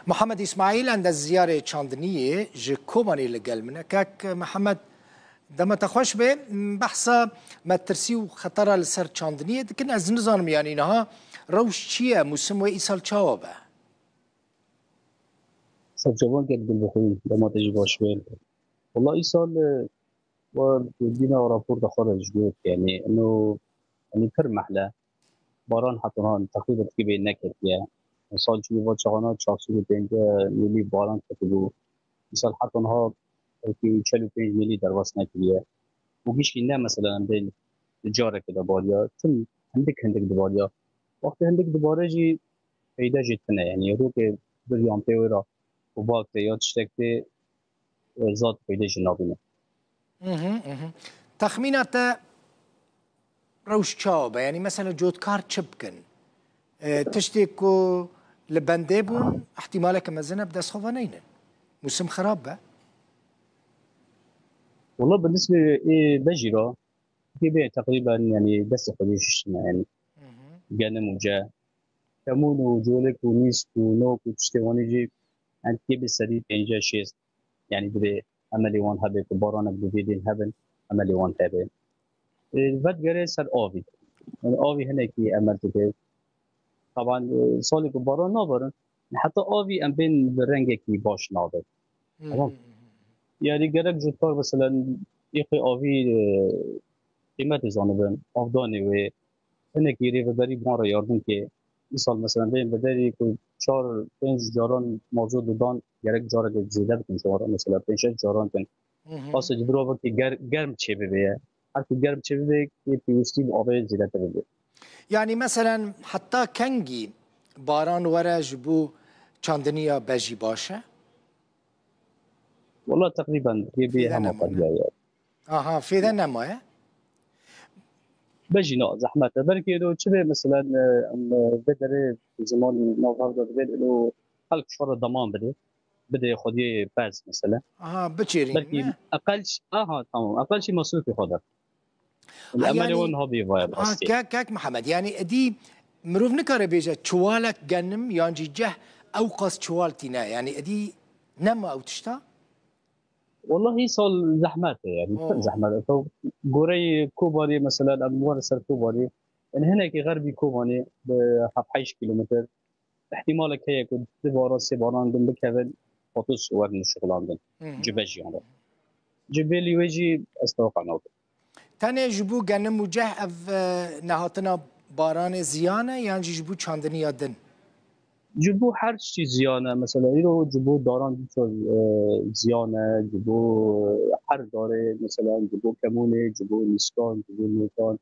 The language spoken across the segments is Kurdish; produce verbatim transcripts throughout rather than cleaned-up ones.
Mihemed Îsmaîl, endezyarê çandiniyê ji Kobanê li gel min e. Kak Mihemed, dema te xweş be, behsa metirsî û xetera li ser çandiniyê dikin. Ez nizanim, yanî niha rewş çi ye, mûsim wê îsal çawa be? Serçavan kek dilbixwîn, dema te jî baş be. Wela îsal, e, we dîna raporta xwe de ji got, yanî ino, yanî pir mehle. Baran heta niha teqrîben tikê bê neketiye. Sal çûyî va çaxana çar sed û pêncî milî baran ketibû. Îsal heta niha belkî çel û pênc milî derbas nekiriye. Û gişkî ne, mesela, em bên di carekê de bariya. Tim hindik hindik dibariya. Wextê hindik dibare jî feyde jî tune. Yanî rokê bir yan pê wê re û bak tê ya tiştek tê, e, zat feyde jî nabîne. Mhm, mhm. Texmîna te rewş çawa be? Yanî mesela cotkar çi bikin? E, tiştê ku li bendê bûn, ihtimaleke mezin e bi dest xwe ve neynin. Mûsim xirab be. Wala bi nisbê ê bejî re, kê bê teqrîben, yanî destê xwe jî şiştine, yanî Mhm. genim û ce. Kemûn û colik û nîsk û nok û tiştê wanî jî, yanî kê bê sedî pêncî şêst. Yanî divê emelê wan hebe ku baranek bi vê dên hebin, emelê wan hebe. E, vedigere ser avî. Yanî avî hinekî emel dike. Taban, e, salê ku baran nabarin, heta avî em bên bi rengekî baş nabin. Tamam. Yanî gerek cotkar, mesela, êxê avî, e, qîmetê zanibin, avdanê wê, hinekî rêveberî bi wan re yardim ke. Îsal, mesela, bên bi derî ku çar pênc caran mazot didan, gerek careke zêde bikin ji wan re, mesela, pênc şeş caran kin. Mhm. Qasê ji biro vekî ger-, germ çêbibe ye. Her ku germ çêbibe, yê pêwîstî bi avê zêdetir bibe. Yanî, meselen, heta kengî baran were ji bo çandiniya bejî baş e? Wala teqrîben yê bê Fêde hema nemaye. qediya ye. Aha, fêde nemaye. Bejî na, zehmet e. Belkî do çi be, mesela, e, em, e, vê derê zimanî nav hev de dibên, û xelk şora deman bide. Bide xwediyê pez, mesela. Aha, biçêrîn, Belkî ne? eqel ş-, aha, tamam. Eqel şî masrûfê xwe de. Ha, Emelê yanî, wan niha bê vaya bi ha, rastî. kek, kek Mihemed, yanî edî mirov nikare bêje çiwalek genim yan jî ceh ew qas çiwal tîne. Yanî edî nema ew tişta? Wallahî sal zehmet e, yanî, Oh. pir zehmet e. Ew goreyê Kobanê, mesela, em were ser Kobanê, yanî hinekî xerbî Kobanê bi heft heşt kîlometr, ihtimalek heye ku du baran, sê baran din bikevin, patos werin şixulandin. Hı hı. Ci bejiyan re. Ci bêlî wê jî ez teweqa nakim. Tenê ji bo genim û ceh ev, e, nehatina baranê ziyan e, yan jî ji bo çandiniya din? Ji bo her tiştî ziyan e. Mesela, îro ji bo daran dîsa, e, ziyan e, ji bo her darê, mesela, ji bo kemûnê, ji bo nîskan, ji bo nûkan.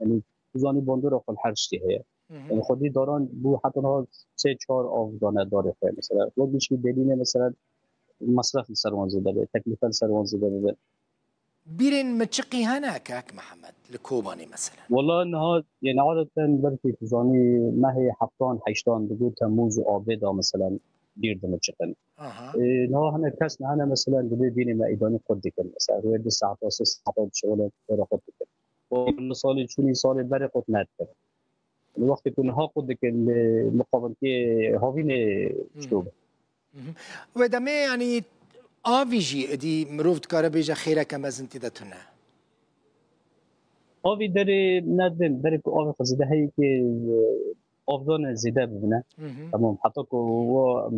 Yanî, tu zanî bandora xwe li her tiştî heye. Hı hı. Yanî, xwedî daran bû heta niha sê çar av dane darê xwe, mesela. Wek gişkî delînê, mesela, mesref li ser wan zêde be, teklîfe li ser wan zêde bibe. Bîrên miçiqî hene, kek Mihemed, li Kobanê, mesela? Wala niha, yanî, adeten belkî tu zanî mehê heftan, heştan digot Temmûz û avê da, mesela, bîr dimiçiqin. Aha. E, niha hinek kes ne hene, mesela, divê bînê me îdanî qut dikin. Mesela, wê du saeta, sê saeta dişewile wê re qut dikin. Û li salê çûnî salê berê qut nedikin. Li wextê ku niha qut dikin, li muqabilkê havînê Hmm. çû. Mhm. Wê demê, yanî, avî jî idî mirov dikare bêje xêreke mezin tê de tune? Avî derê nedin, derê ku avê xwe zêde heye ke, e, avdane zêde bibine. Mhm. Tamam, heta ku wa,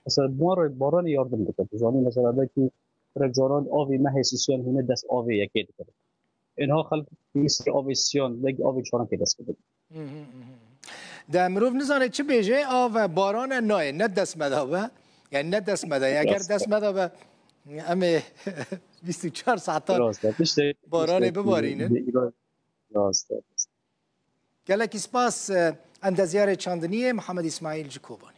mesela, baran, baranê yardim dike. Tu zanî, mesela, belkî pire caran avê mehê sisiyan hûne dest avê yekê dike. Ênha xelk pêwîstî avê siyan, wekî avê çaran kê dest bidin. Mhm, mhm. De mirov nizane çi bêje, av e, baran e, nayê, ne dest me da be. Yani ne dest me da. Eger Rast e. dest me da be, em ê bîst û çar saeta Rast e. Tiştek, baranê tiştek bibarînin. Rast e. Gelekî spas, e, endezyarê çandiniyê Mihemed Îsmaîl ji Kobanê.